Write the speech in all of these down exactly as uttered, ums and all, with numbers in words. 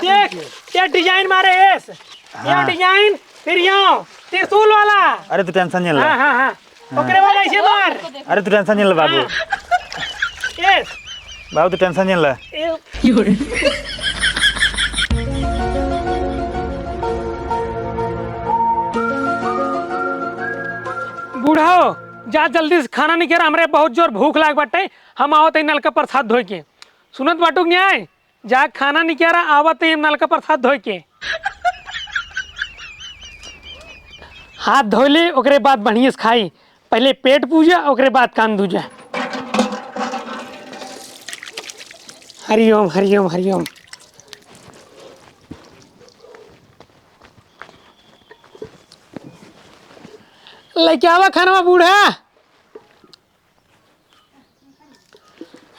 देख, ये design मारे एस, ये हाँ। Design, फिर यो त्रिशूल वाला। अरे तू tension नहीं ला। हाँ, हाँ, हाँ। हाँ। ओकरे बाद ऐसे मार। अरे तू tension नहीं ला बाबू। हाँ। एस। बाबू तू tension नहीं ला। ए- बूढ़ो, जा जल्दी से खाना निकेर, हमरे बहुत जोर भूख लाग बाटे। हम आवत हई नलका परसाद धोए के। सुनत बाटू कि नाहीं? जा खाना निकारा, आवत ही हम नलका परसाद धोए के। हाथ धोले, ओकरे बाद बढ़िया से खाई। पहिले पेट पूजा, ओकरे बाद कान दूजा। हरिओम, हरिओम, हरिओम। लइके आवा खानवा बूढ़ा।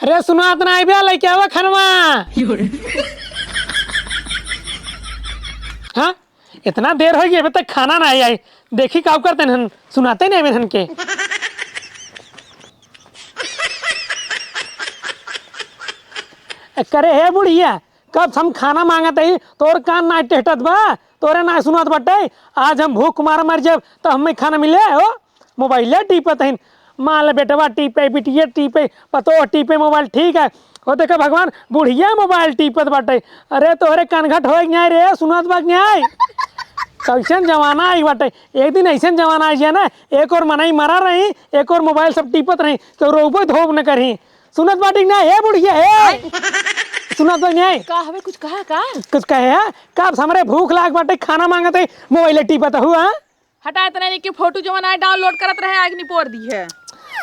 अरे सुनात ना आइबे, लइके आवा खनवा। हाँ, इतना देर होइ गया, अबे तक खाना ना आई। देखी काउ करते हन, सुनाते नहीं हन के। करे हे बुढ़िया, कब हम खाना मांगत हई, तोर कान ना टेहटत बा, तोरे ना सुनात बाटे। आज हम भूख मार मर जाब, तो हमें खाना मिले हो? मोबाइले टीपत हईन। माल बेटवा टीपे, बिटिया टीपे, पतोह टीपे मोबाइल, ठीक है। हो देखा भगवान, बुढ़िया मोबाइल टीपत बाटे। अरे तोहरे कनघट होए के नाई रे, सुनत बा के नाई? कैसन जमाना आई बाटे। एक दिन ऐसन जमाना आई जाए ना, एक ओर मनई मरा रही, एक ओर मोबाइल सब टीपत रही, तो रोबो धोब न करही। सुनत बाटी ना, ए बुढ़िया, ए। सुनत बा नाई? का हवे, कुछ कहा का? कुछ कहे है? कब हमरे भूख लाग बाटे, खाना मांगत है, मोबाइल टीपत हुआ। हटा, इतना नहीं कि फोटो जो बनाए download करत रहे, आग निपोर दी है।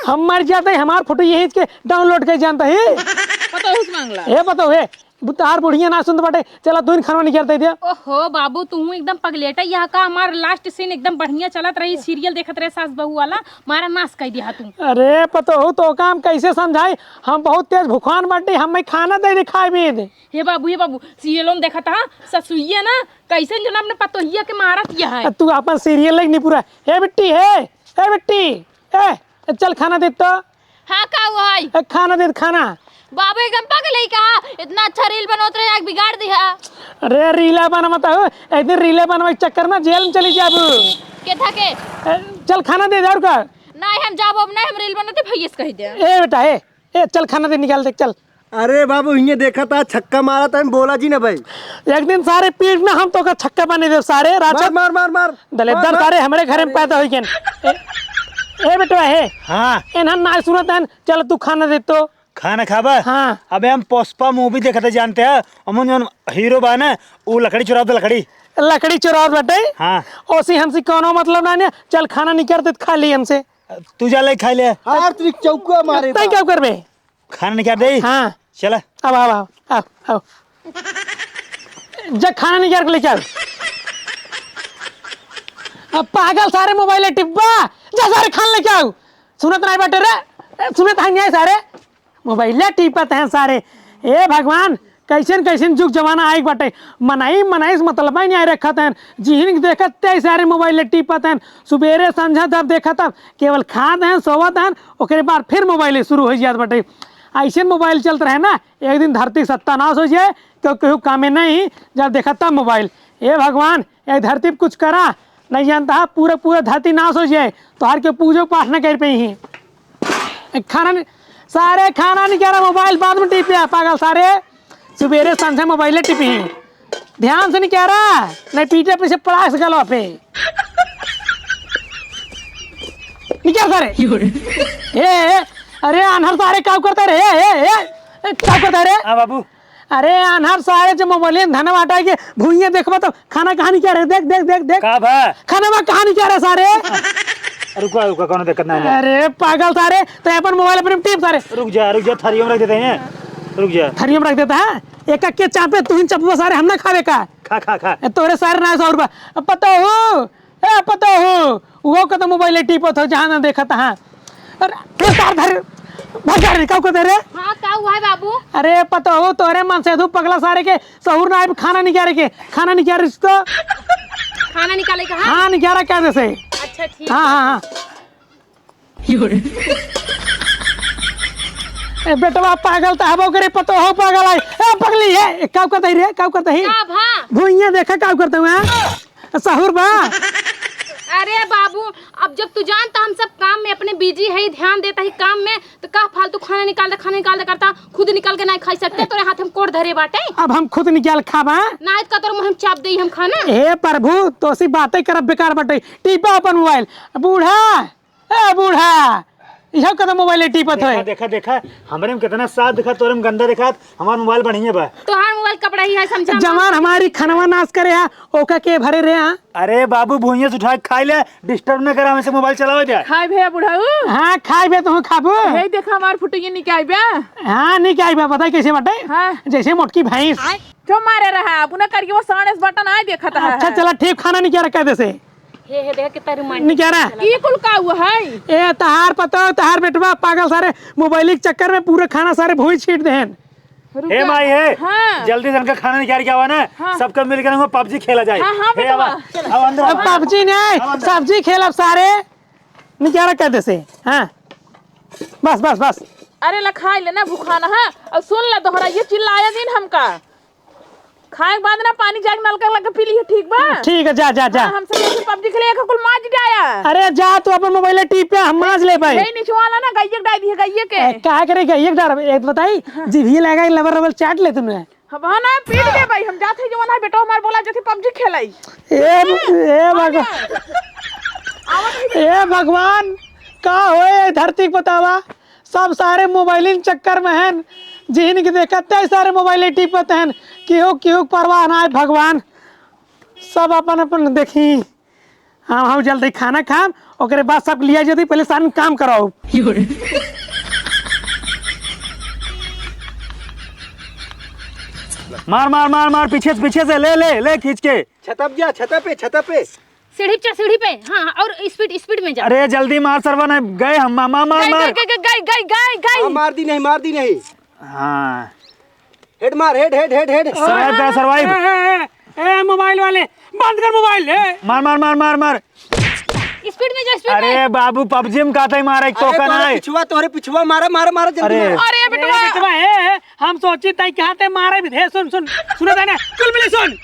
हम मर जाते, हमार फोटो यही के download कर जानता है। पतोहू से मांगला। ए पतोहू, ए, बु-, तार बुढ़िया ना सुनत बाटे, चला तू ही खाना निकाल दे दे। ओहो बाबू, तू एकदम पगलेटा, यह का हमार last scene एकदम बढ़िया चलत रही, serial देखत रहे सास बहू वाला, मारा नाश कर दिया तू। अरे पतोहू, तो काम कैसे समझाई, हम बहुत तेज भुखान बाटे, हमें खाना दे दे खाए भी दे। हे बाबू, हे बाबू, serial में देखत हा, ससुइया ना, कैसे जो ना अपने पतोहिया के मारत यह है। तू अपन serial लेके नहीं पूरा। ए बिट्टी, ए, ए बिट्टी, ए, चल खाना दे तो। हाँ, का हुआ है? ए, खाना दे, खाना। बाबू एकदम पगल है का? इतना अच्छा reel बनोत रहे, आग बिगाड़ दिया। अरे रीला बनवा तो हो, एक दिन रीले बनवा के चक्कर में जेल में चली जाबू। के था के? ए, चल खाना दे दे और का? नहीं, हम जाबो अब नहीं, हम reel बनोते भैया से कह दे। ए बेटा, ए, ए, चल खाना दे, निकाल दे, चल। अरे बाबू, हियाँ देखा था, छक्का मारा था, बोला जी ना भाई। एक दिन सारे पीट ना, हम तो का छक्का बने देब सारे, राजा। मार, मार, मार, मार। दलेद्दर मार, मार। सारे हमरे घरे में अरे। पैदा होई गेन। ए, ए बेटवा हे। हाँ। एनहन ना सुनत हन, चल तू खाना दे तो। खाना खाबा? हाँ। अबे हम पुष्पा movie देखते जानते हैं, अमन जौन hero बा ना, उ लकड़ी चुरावत लकड़ी। लकड़ी चुरावत बाटे? हाँ। ओसी हमसे कौनो मतलब ना ने, चल खाना निकाल दे, खा ली हमसे। तू जा ले खा ले। हार तेरी चौका मारे तै बा। क्या करबे? खाना निकाल दे। हाँ। चला। अब आओ, आओ, आओ, आओ। जा खाना निकाल के लेके आओ। अब पागल सारे मोबाइल टिप्पा, जा सारे खाना लेके आओ। सुनत नहीं बाटे रे, ए, सुनत है नहीं सारे, मोबाइल टिपत हैं सारे। ए भगवान, कैसन कैसन जुग जमाना आइक बाटे। मनई मनई से मतलब ही नहीं रखत हैं, जिहिन देखत ते सारे मोबाइल टिपत हैं। सुबेरे संझा जब देखत तब केवल खात हैं, सोवत हैं, ओकरे बाद फिर मोबाइल शुरू हो जात बाटे। ऐसे मोबाइल चलत रहे ना, एक दिन धरती सत्यानाश हो जाए, क्यों केहू कामे नहीं, जब देखा तब मोबाइल। ए भगवान, ए धरती पे कुछ करा, नहीं जानता है, पूरा पूरा धरती नाश हो जाए, तोहार के पूजो पाठ न कर पाई ही। ए, खाना नहीं, सारे खाना नहीं कह रहा, मोबाइल बाद में टिपिया, पागल सारे, सुबेरे संझा मोबाइल टिपी ही। ध्यान से नहीं कह रहा, नहीं पीठे पीछे पड़ास गलो पे। निकल सारे। ए, ए, अरे आन्हर सारे, काउ करता रे? ए, ए, ए, ए, काउ करता रे? हाँ बाबू। अरे आन्हर सारे, जो मोबाइल धन बाटा के भुइये देखबा तो खाना कहाँ नहीं कह रहे? देख, देख, देख, देख। का बा? खाना में कहाँ नहीं कह रहे सारे? रुका, रुका, कौनो दिक्कत नहीं है। अरे पागल सारे, तो अपन मोबाइल अपने टिप सारे। रुक जा, रुक जा, थरियो में रख देते हैं। रुक जा। थरियो में रख देता है? एक एक के चापे, तू ही चपवा सारे, हम ना खावे का? खा, खा, खा। ए, तोरे सारे ना सौर बा। अब पता हो, ए, पता हो, वो का तो मोबाइल टिपत हो, जहाँ ना देखा तहाँ। अरे, ए, तार धर, भाग जा रे, का को दे रे? हाँ, का हुआ है बाबू? अरे, पता हो, तोरे मन से तू पगला सारे के सहूर ना आए, खाना निकाले के, खाना निकाले तो। खाना निकाले का? हाँ, निकाला क्या जैसे? अच्छा, ठीक हाँ, है। हाँ, हाँ। ए, बेटवा पागल त हबो करे, पतोहो पागल है। ए, पगली है, ए, काउ करत ही रे, काउ करत ही? का भा? भुइयां देखा काउ करत हुआ? सहूर बा? अरे बाबू, अब जब तू जानता हम सब काम में अपने busy है, ध्यान देता ही काम में, तो का फालतू खाना निकाल दे, खाना निकाल दे करता, खुद निकाल के नहीं खाई सकते, तोरे हाथ में कोट धरे बाटे। अब हम खुद निकाल खाबा? ना, इतका तोर मुँह में चाप देई हम खाना। हे प्रभु, तोसी बातें करब बेकार बाटे। टीपा अपन मोबाइल। बूढ़ा, ए बूढ़ा, इहो कदम मोबाइल टीपत देखा, है। देखा, देखा, हमरे में कितना साफ देखा, तोरे में गंदा देखा, हमार मोबाइल बढ़िया बा। तोहार मोबाइल कपड़ा ही है, समझा? जवान हमारी खनवा नाश करे हा, ओका के भरे रे हा? अरे बाबू, भुइयां से उठा के खाई ले, disturb न करा, हमसे मोबाइल चलावे दे। खाई भैया बुढ़ऊ। हाँ, खाई भैया, तू खाबू। हे देखा, हमार फोटो ये निकाई बा। हाँ, निकाई बा, बताई कैसे बाटे? हाँ। जैसे मोटकी भैंस। क्यों मारे रहा? अपना करके वो साढ़े बटन आए देखा था। अच्छा, चला, ठीक, खाना निकारा कह दे से। हे, हे, देख कितना रोमांटिक निकारा। ई कुल का हुआ है? ए, तहार पतो, तहार बेटवा पागल सारे मोबाइल के चक्कर में पूरा खाना सारे भूमि छीट देहन। रुका। हे माई, हे, हाँ। जल्दी से इनका खाना निकाल के आवा ना, हाँ। सबका मिल के ना PUBG खेला जाए। हाँ, हाँ, हे, बेटवा। आवा, आवा अंदर अब आवा। PUBG नहीं, अब अंदर। सब्जी खेलब सारे, निकारा कह दे से। हाँ, बस, बस, बस। अरे, ला खाई ले ना, भूखाना है। और सुन ले, दोहरा ये चिल्लाया दिन हमका। खाए के बाद ना पानी जाके नलका लगा के पी लिहे, ठीक बा? ठीक है, जा, जा, जा। हाँ, हमसे कैसे PUBG खेले, एक कुल माज जाया। अरे जा, तू अपन मोबाइल टीप पे, हम माज ले भाई। यही नीचे वाला ना, गइये के डाल दिए, गइये के। ए, काहे करे गइये के डाल? एक बताई, हाँ। जीभिए लगा के लबर लबर चाट ले तूने। हम हाँ ना, पीट दे भाई, हम जाते ही जवन है बेटो हमार बोला जाते PUBG खेलाई। ए, ए भगवान। आवत है। ए भगवान, का होए धरती के बतावा? सब सारे मोबाइलिन चक्कर में हन, जिहिन के देखत ते सारे मोबाइल टीपत हन, केहू केहू के परवाह ना है भगवान। सब अपन अपन देखी, हम हम जल्दी खाना खाम, ओकरे बाद सब लिया जल्दी, पहले सारे काम कराओ। मार मार मार मार, पीछे से, पीछे से ले ले ले खींच के। छतप जा, छतप पे, छतप पे। सीढ़ी पे चढ़, सीढ़ी पे। हाँ, हाँ, और speed, speed में जा। अरे जल्दी मार सरवा, नहीं गए हम। मार, मार, मार, गई, मार। गई, गई, गई, गई, गई, गई। हाँ, मार दी नहीं, मार दी नहीं। हाँ। Head मार, head, head, head, head। Survive करा, survive। ए, ए, ए, ए, मोबाइल वाले, बंद कर मोबाइल, ए। मार, मार, मार, मार, मार। Speed में जा, speed अरे में। बाबू, PUBG में कहता ही मारा, एक अरे तोका तोहरे ना है। पिछुआ, तोहरे पिछुआ, मारा, मारा, मारा, जल्दी अरे। मारा। अरे ए, बेटवा। बेटवा, ए, ए, हम सोची तई कहाँ ते मारे भी थे। सुन, सुन, सुन ता ना, कुल मिली सुन।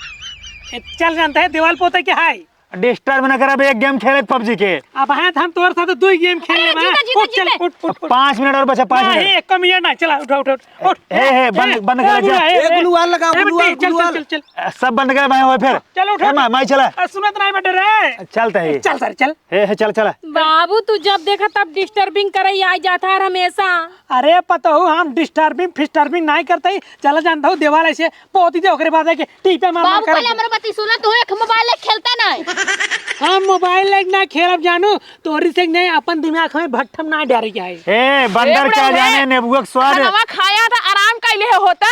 ए, चल जानता है, दीवाल पोते के हाय। Disturb न करब, एक game खेले PUBG के। अब हाँ, हम तोर साथ दुई game खेल अरे, लेबा। जीता, जीता, उठ, चल, जीता। उठ, उठ, उठ। पाँच मिनट और बचा, पाँच ना, मिनट। हे, कमी है ना, चला, उठा, उठा, उठ। हे, हे, बंद, ए, बंद कर ए, जा। बुढ़ा, ए, ए, ए, गुलू वाल लगा, ए, गुलू वाल, गुलू वाल। चल, चल, चल, चल। सब बंद कर भाई, ओए फिर। चल, उठा। ए, माई, माई, चला। ए, सुनत नहीं बटे रे। चलता है। चल सर, चल। हे, हे, चल, चला। बाबू, तू जब देखा तब disturbing करे ही आ जाता है हमेशा। अरे पतोहू, हम disturbing फिस्टर्बिंग नहीं करते ही। चला जानता हूँ, देवाल ऐसे पोती दे, ओकरे बाद आके टीपे मार मार बाबू, कर पहले हमरे बात सुना, तू एक मोबाइल लेके खेलता ना है। हम मोबाइल लेके ना खेलब जानू, तोरी से नहीं, अपन दिमाग हमें भट्ठम ना डारे के है। ए, बंदर ए, क्या बुढ़ऊ, जाने ए, नेबुआ के स्वाद। खानवा खाया था, आराम कैले है होता।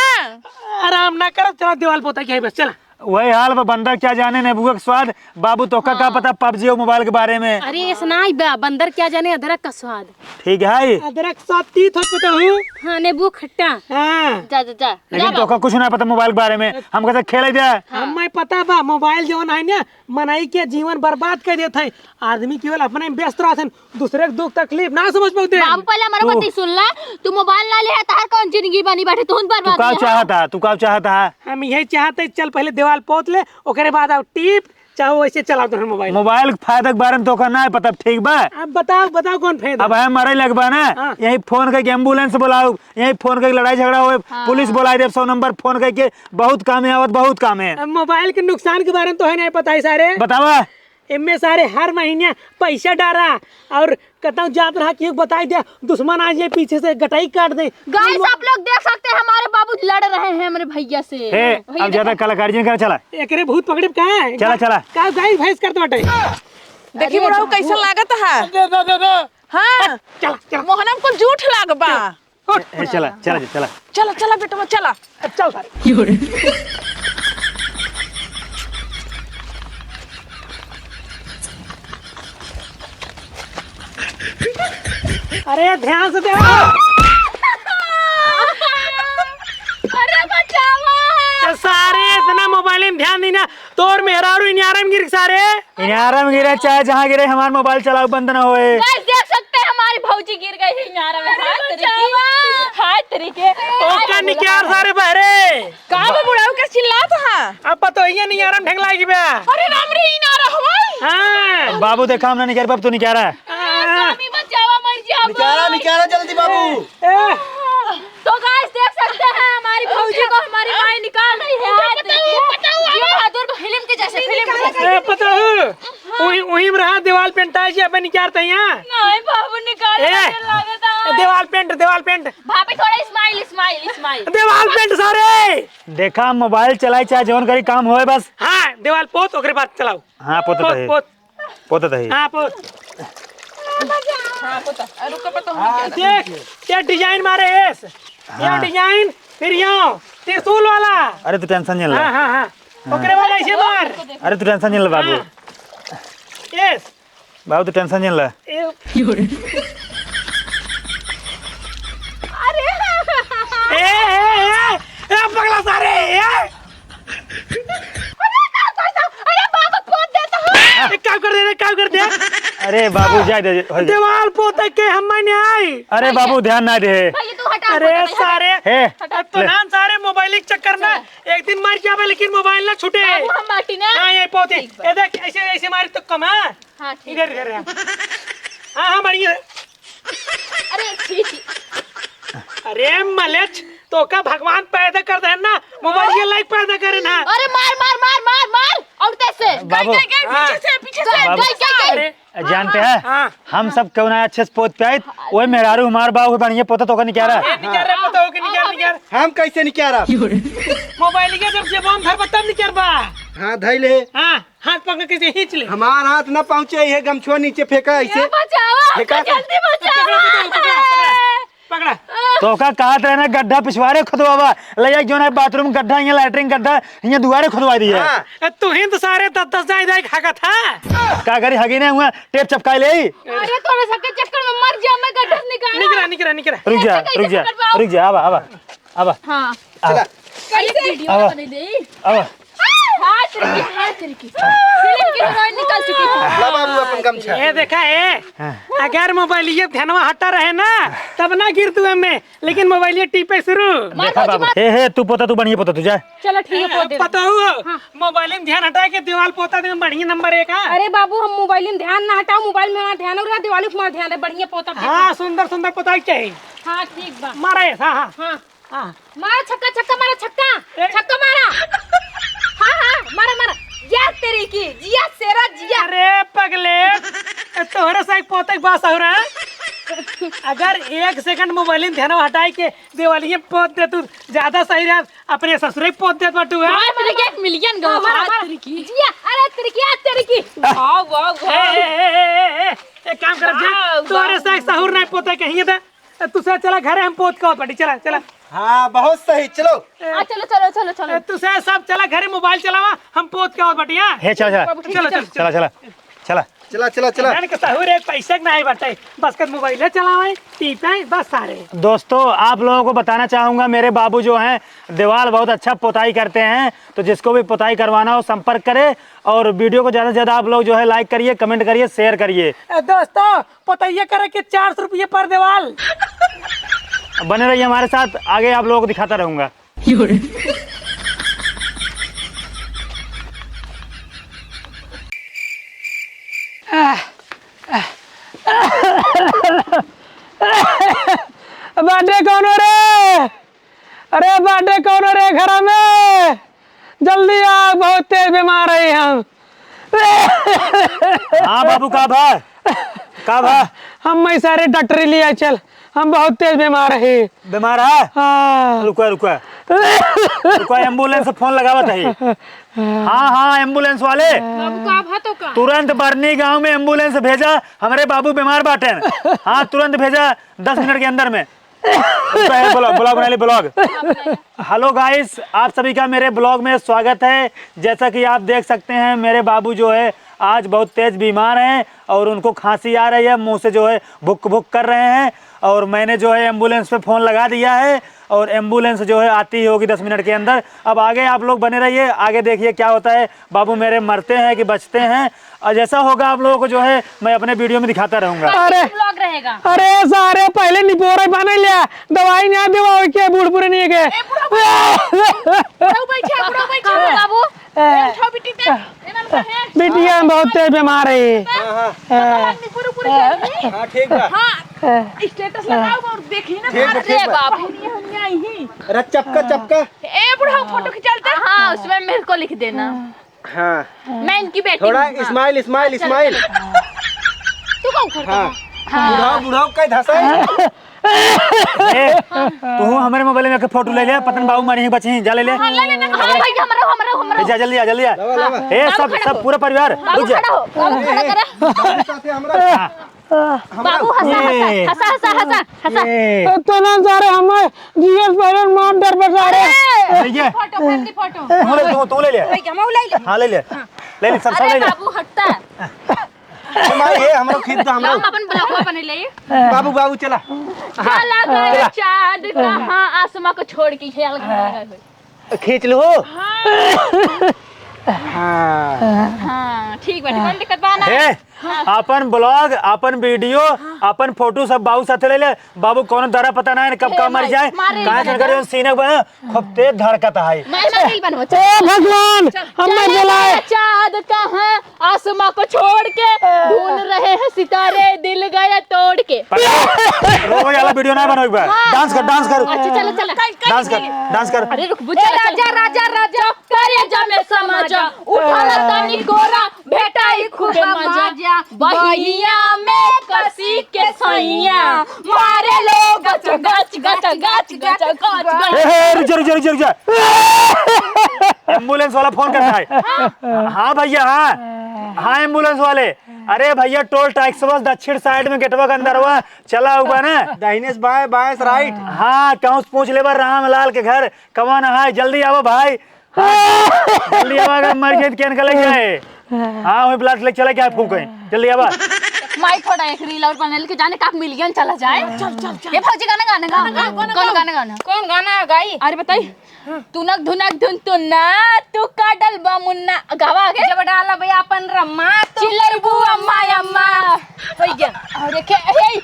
आराम ना करब, चला देवाल पोता के है बस, चला। वही हाल बा, बंदर क्या जाने नेबुआ के स्वाद। बाबू, तोका का हाँ। पता PUBG और मोबाइल के बारे में? अरे, ऐसा ना ही बा, बंदर क्या जाने अदरक का स्वाद। ठीक है। अदरक स्वाद तीत हो पतोहू। हाँ, नींबू खट्टा। हाँ। जा, जा, जा। लेकिन जा तोका बाबू। कुछ ना पता मोबाइल के बारे में। हम कैसे खेले दे? हाँ। हमें पता बा, मोबाइल जौन है ना, मनई के जीवन बर्बाद कर देत है। आदमी केवल अपने में व्यस्त रहत है, दूसरे के दुख तकलीफ ना समझ पाते। बाबू, पहले हमारे तू बात सुन ला। तू मोबाइल ना ले है, तार कौन जिंदगी बनी बैठे, तू तू बर्बाद का है। चाहता है? तू का चाहता है? हम यही चाहते हैं, चल पहले देवाल पोत ले, ओकरे बाद आओ टीप, चाहे वैसे चलाओ तोहर मोबाइल। मोबाइल के फायदा के बारे में तोका ना है पता, ठीक बा? अब बताओ, बताओ कौन फायदा? अब हम मरे लगबा ना, हाँ। यही फोन करके एम्बुलेंस बुलाओ, यही फोन करके लड़ाई झगड़ा होए, हाँ। पुलिस बुलाई देब, सौ नंबर फोन करके, बहुत काम है आवत, बहुत काम है। अब मोबाइल के नुकसान के बारे में तो है नहीं पता है सारे। बतावा। एमे सारे हर महीने पैसा डारा और कतौ जात रहा कि बताई दे, दुश्मन आ जाए पीछे से गटाई काट दे। गाइस, आप लोग देख सकते हैं हमारे बाबू लड़ रहे हैं हमारे भैया से। हे, वही अब ज्यादा देखो। कलाकारी जिन करा, चला। एकरे भूत पकड़े का है? चला, चला। का गाय भैंस करत बाटे? देखी अरे बुढ़ऊ बाबू। कैसन लागत है? दे, दे, दे, दे। हाँ। चला, चला। मोहनम को जूठ लाग बा। उठ, ए, ए, चला, चला, चला। चला, चला बेटवा, चला। चल सारे। अरे ध्यान से देखो। अरे बचावा। ए, सारे इतना मोबाइल में ध्यान दीना, तोर मेहरारू इनारम गिर सारे। इनारम गिरे चाहे जहाँ गिरे, हमार मोबाइल चलाओ बंद ना होए। गाइस देख सकते हैं हमारी भौजी गिर गई है इनारा में। हाय तेरी की, हाय तेरी के। ओका निकाल सारे बहरे। का बे बुढ़ऊ के चिल्लात हा? अब पतोहिया इनारा में ढेंगला गई बे। अरे राम रे, इनारा हवाई। हाँ। बाबू देखा, हमने निकाल, बाबू तू निकाल रहा है। हाँ। स्वामी बचावा, मर जावा। निकाला, निकाला जल्दी बाबू। ए। तो गाइस देख सकते हैं हमारी भौजी को हमारी माई निकाल रही है। बताओ, बताओ, ये बहादुर को फिल्म के जैसे, फिल्म के जैसे। ए, पता हो, वही, वही में रहा दीवाल पेंटा जी, अबे निकारते हैं। नहीं बाबू, निकाल ए, दे, लागत है। दीवाल पेंट, दीवाल पेंट। भाभी थोड़ा smile, smile, smile। दीवाल पेंट सारे। देखा, मोबाइल चलाई चाहे जौन करी, काम होए बस। हाँ, दीवाल पोत, ओकरे बाद चलाओ। हाँ, पोत पोत, दही। पोत। पोत दही। हाँ, पोत। हाँ, पोता। अरे, रुको, पता हाँ, होने क्या देख, ये डिजाइन मारे एस। ये हाँ। डिजाइन, फिर यो, त्रिशूल वाला। अरे, तू टेंशन नहीं ले। हाँ, हाँ, हाँ। हाँ। ओकरे बाद ऐसे मार। अरे, तू टेंशन नहीं ले, बाबू। हाँ। एस। बाबू, तू टेंशन नहीं ले। ए। अरे। ए, ए, ए, ए, पगला सारे, ए। अरे, का करता? अरे, बाबा, पोत देता हूँ। ए, का कर दे रे, का कर दे? अरे, बाबू, जाए दे, हो जाए। दीवाल पोते के हम नहीं आई। अरे, बाबू, ध्यान ना दे। भैया, तू हटा, अरे, हटा, हटा। सारे। हे, अब तो ले। नाम सारे मोबाइल के चक्कर में। चल। एक दिन मर जाबे, लेकिन मोबाइल ना छूटे। बाबू, हम बाटी ना। हाँ, ये पोते। ठीक बा। ये देख, ऐसे, ऐसे मारी तो कमा। हाँ, ठीक इधर, बा। इधर, यहाँ। हाँ, हाँ, बढ़िया। अरे, छी, छी। अरे, मलेच, तोका भगवान पैदा कर दे ना, मोबाइल के लायक पैदा करे ना। अरे, मार, मार, मार, मार, मार, और तेज से। बाबू। गई, गई, गई, हाँ। पीछे से, पीछे से, बाबू। गई, गई, गई। अरे, जानते हैं, हाँ। हम सब क्यों ना अच्छे से पोत पे आइत, वही मेहरारू हमार बाबू बढ़िया पोता तो का निकारा। ए, निकारा, पता हो कि निकारा, निकारा। हम कैसे निकारा? मोबाइल के जब जेबा में धरबा तब निकारबा। हाँ, धई ले। हाँ। हाथ पकड़ के ऐसे खींच ले। हमार हाथ ना पहुँचे, ये गमछुआ नीचे फेंका ऐसे। ये बचाओ, फेंका। जल्दी बचाओ। पकड़ा, पकड़ा, पकड़ा, पकड़ा। तो का कहत रहे ना, गड्ढा पिछवारे खुदवावा, ले जाके जो ना बाथरूम गड्ढा, यहाँ लैट्रिन गड्ढा, यहाँ दुआरे खुदवा दिया। हाँ। ए, तू ही तो सारे दस दस जाए जाए खाका था। का करी, हगी नहीं हुआ, टेप चपकाए ले। अरे, तोरे सबके चक्कर में मर जा, मैं गड्ढा से निकाला। निकरा, निकरा, निकरा। रुक जा, ऐसे कैसे रुक जा, पकड़वाओ? रुक जा, आवा, आवा। अब। हाँ। अब। चला। कैसे? वीडियो अब। बने दे। अब। हाँ, तेरे की, हाँ, तेरे की। फिल्म की हीरोइन निकल चुकी है। ला बाबू अपन गमछा। ये देखा है, हाँ। अगर मोबाइलिया ध्यानवा हटा रहे ना, तब ना गिर तू हमें, लेकिन मोबाइलिया टीपे शुरू। मार देखा बाबू, मार। हे, हे, तू पोता, तू बढ़िया पोता, तू जा। चलो ठीक है, पोत दे। पता हुआ? हाँ। मोबाइल में ध्यान हटा के दीवाल पोता दे, बढ़िया नंबर एक है। अरे बाबू, हम मोबाइल में ध्यान ना हटाओ, मोबाइल में हमारा ध्यान हो रहा, दीवाल में हमारा ध्यान है, बढ़िया पोता। हाँ, सुंदर, सुंदर पोता चाहिए। हाँ, ठीक बा। मारा है, हाँ, हाँ। हाँ। हाँ। मारा छक्का, छक्का मारा, छक्का। ए। छक्का मारा। हाँ, हाँ, मारा, मारा। जिया तेरी की, जिया शेरा, जिया। अरे पगले, तोहरे से एक पोते के बात हो रहा है। अगर एक सेकंड मोबाइल में ध्यान हटाए के देवालिये पोत दे तू, ज्यादा सही रहा। अपने ससुरे के पोत देत बाटू, हाँ? मारा तेरी की, एक मिलियन गवा, हाँ, मारा, मारा मारा। तेरी की। जिया, अरे तेरी की, आ तेरी की। वाह, वाह, वाह। ए, ए, एक काम कर, जा, वाह, तोहरे वाह। से एक सहूर नहीं पोते कहीं था। ए, तू से चला घरे, हम पोत का बाटी, चला, चला। हाँ, बहुत सही, चलो। ए, हाँ, चलो, चलो, चलो, चलो। ए, तू से सब चला घरे, मोबाइल चलावा, हम पोत का बाटी, हाँ? हे, चला, चला। बाबू, ठीक चलो, है, चलो, चलो। चला, चला, चला। चला, चला, चला। इन्हन के सहूर एक पैसे के नहीं बाटे, बस कद मोबाइले चलावे, टीपे, बस सारे। दोस्तों, आप लोगों को बताना चाहूँगा, मेरे बाबू जो हैं, दीवाल बहुत अच्छा पोताई करते हैं, तो जिसको भी पोताई करवाना हो, संपर्क करें और वीडियो को ज़्यादा से ज़्यादा आप लोग जो है, like करिए, comment करिए, share करिए। ए, दोस्तों, पोतैया करे के चार सौ रुपये per दीवाल। बने रहिए हमारे साथ, आगे आप लोगों को दिखाता रहूँगा। बाटे कौनो रे? अरे बाटे कौनो रे घर में? जल्दी आ, बहुत तेज बीमार है हम। हाँ बाबू, का भा? का भा? हम मैं सारे डॉक्टरी लिया चल, हम बहुत तेज बीमार है। बीमार है? हाँ। रुका, रुका। रुका, एम्बुलेंस फोन लगावत है। हाँ, हाँ, एम्बुलेंस वाले। बाबू, का भा तो का? तुरंत बरनी गांव में एम्बुलेंस भेजा, हमरे बाबू बीमार बाटेन। हाँ, तुरंत भेजा, दस मिनट के अंदर में। रुका है, ब्लॉग, ब्लॉग बना ले, ब्लॉग। Hello guys, आप सभी का मेरे ब्लॉग में स्वागत है। जैसा कि आप देख सकते हैं, मेरे बाबू जो है, आज बहुत तेज बीमार हैं और उनको खांसी आ रही है, मुंह से जो है भुक भुक कर रहे हैं। और मैंने जो है ambulance पे phone लगा दिया है और ambulance जो है आती ही होगी दस मिनट के अंदर। अब आगे आप लोग बने रहिए, आगे देखिए क्या होता है, बाबू मेरे मरते हैं कि बचते हैं। और जैसा होगा आप लोगों को जो है मैं अपने video में दिखाता रहूंगा। अरे, vlog रहेगा। अरे सारे, पहले निपोरा बने लिया, दवाई ना देवा के बूढ़ पुरानी के। ए, बूढ़ा, बूढ़ा। बूढ़ा बैठा, बूढ़ा बैठा। बाबू, बाबू। ए, उठाओ बिटिया, ए, नाम का है? बिटिया बहुत तेज बीमार है। हाँ, हाँ। ए, हाँ, ठीक बा। हाँ, status लगाओ और देखी ना। ठीक बा, अरे ठीक बा। बाबू। अरे चपका, चपका। ए, बूढ़ा, photo खिंचालते। हाँ, उसमें मेरे को लिख देना। हाँ। मैं इनकी बेटी हूँ, हाँ। Smile, smile, चल, smile। चल। तू का उखड़ता है? हाँ। बुढ़ाओ, बुढ़ाओ, कई धसा है। ए, तू हमरे mobile में के photo ले ले, पतन बाबू मारी ही बची, जा ले ले। हाँ, ले ले ना। हाँ, भैया, हमरा, हमरा, हमरा। ए, जा, जल्दी आ, जल्दी आ। लावा, लावा। ए, बाबू सब, खड़ा सब हो। पूरा परिवार, बाबू रुक जा। खड़ा हो, बाबू खड़ा करा। बाबू साथे हमरा। हाँ। बाबू हंसा, हंसा, ए। हंसा, हंसा, हंसा, हंसा। ए। इतना सारे हमें जीएस पहले मार डर बचा रहे। अरे। भैया। Photo, family photo। तू ले, तू, तू ले ले। भैया, हम ले ले। हाँ, ले ले। हाँ। ले ले, सब, सब अरे ले ले। बाबू, हटता। माई, ये हमरो खींच दो, हमरो। हम अपन vlogवा बने ले। बाबू, बाबू, चला। चला गया चला। चाँद कहाँ आसमाँ को छोड़ के, ख्याल खींच लो। हाँ। हाँ। हाँ, ठीक बाटे, कौन दिक्कत बा ना? हे, हाँ। अपन vlog, अपन video, हाँ। अपन photo सब बाबू साथे ले ले। बाबू कौनो दरा पता ना है, कब हे का मर माई, जाए। मारे कहाँ से वाला कर ना। सीने बना, खूब तेज धड़कत है। मैं ना दिल बनवा, चल। ए भगवान, चल, हम नहीं चला बोला है। गया चाँद कहाँ, आसमाँ को छोड़ के, ढूंढ रहे हैं सितारे, दिल गया तोड़ के। रोवे वाला video ना बनाओ एक बार। हाँ। Dance कर, dance कर। अच्छा, चलो, चलो। Dance कर, dance कर। अरे रुक, बुझ ए चला, राजा, चला। राजा, राजा, करेजा में समा जा, उठाला तनी कोरा, भेटाई खूबे मजा। बहिया में कसी के सैया, मारे लो गच, गच, गच। ए, ए, रुक जा, रुक जा, रुक जा, रुक जा। Ambulance वाला phone करता है। हाँ भैया, हाँ। हाँ, ambulance वाले। अरे भैया, toll tax बस दक्षिण side में गेटवा के अंदरवा चला हुआ ना। दाहिने से बाएं, बाएं से right। हाँ, कहूँ से पूछ लेबा रामलाल के घर कवन है, जल्दी आवा भाई। हाँ, जल्दी आवा, अगर मर गए तो केन का लग जाए। हाँ, वहीं प्लाट लेके चला क्या फूक है, जल्दी आवा। माई थोड़ा एक reel और बना ले के जाने का million चला जाए। चल, चल, चल। ये भौजी गाना गाना गा। गाना गा, गाना कौन गा। गाना गाना? कौन गाना गाई? अरे बताई। तुनक धुनक धुन तुन्ना, तू का डलबा मुन्ना। गावा आगे। जब डालब अपन रम्मा, तू चिल्लर बू अम्मा, अम्मा। हो गया। अरे के, हे,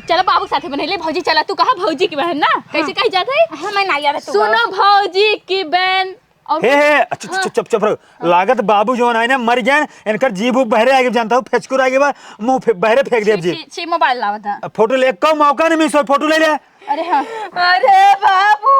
चला बाबू साथे बने ले, भौजी चला, तू कहा भौजी की बहन ना? कैसे हाँ। कही जात है? हाँ, मैं ना याद है, तू सुनो गाओ। भौजी की बहन। और हे, हे, चुप, हाँ। चुप, चुप, चुप रहो। लागत बाबू जौन है ना, मर गए, इनकर जीभ उभ बहरे आगे, जानता हूँ, फेचकुर आगे बा, मुंह फे-, बहरे फेंक देब छी, जी। छी, छी, mobile लावा था। अब photo ले, एको मौका नहीं miss हो, photo ले ले। अरे हाँ। अरे बाबू।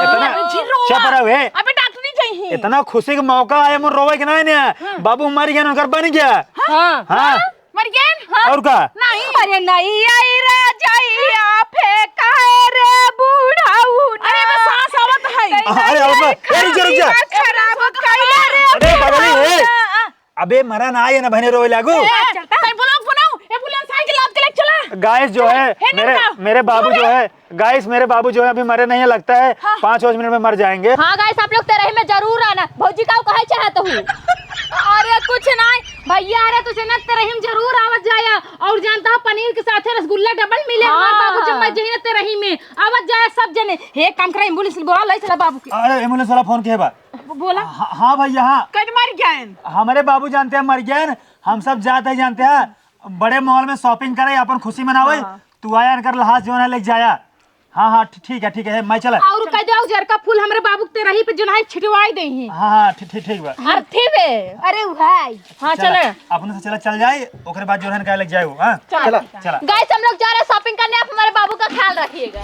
इतना अरे झिरो चुप रहो, हे। अबे डॉक्टरी चाहिए। इतना खुशी का मौका आया, मुझे रोवे के ना है ना। हाँ। बाबू मर गए, उनकर बन गया। हाँ। हाँ। मर गए? हाँ। और का? नहीं। अरे नहीं आई रे जइया फेंका रे बुढ़ऊ ना। अरे बस सांस आवत है। अरे, अरे, अरे, रुक जा, रुक जा। खराब कैला रे अरे, पगली, ए। बुढ़ऊ ना। अबे मरा ना आए ना बहने रोवे लागू। ए, चलता। तै vlog बनाओ, ambulance आए के लाद के ले चला। Guys जो है, हे मेरे, नंदा। मेरे बाबू जो है, guys, मेरे बाबू जो है अभी मरे नहीं है, लगता है हाँ। पाँच पाँच मिनट में मर जाएंगे। हाँ guys, आप लोग तेरही में जरूर आना। भौजी का कहे चाहत हूँ? अरे कुछ नहीं भैया, अरे तुझे ना तेरही में जरूर आवत जाया। और जानता हो पनीर के साथे रसगुल्ला double मिले हमारे हाँ। बाबू जब मैं जही ना तेरही में आवत जाया सब जने। हे काम करे, ambulance बोला ले चला बाबू के। अरे ambulance वाला phone के बा? बोला। हाँ, हाँ भैया, हाँ। कद मर गए? हमारे बाबू जानते हैं मर गए, हम सब जाते हैं जानते हैं बड़े mall में shopping करे, अपन खुशी मनावे। हाँ। तू आया इनकर लहास जौन है लेके जाया। हाँ, हाँ, ठी-, ठीक है, ठीक है, मैं चला। और कह दो, जरका फूल हमरे बाबू के तेरही पे जौन है छिटवाई दे ही। हाँ, हाँ, ठी-, ठी-, ठीक बा। अर्थी बे। अरे भाई। हाँ, चला। चले। अपने से चला, चल जाए, ओकरे बाद जौन है इनका लेके जाए वो, हाँ? चला। चला। चला। Guys, हम लोग जा रहे हैं shopping करने, आप हमारे बाबू का ख्याल रखिएगा।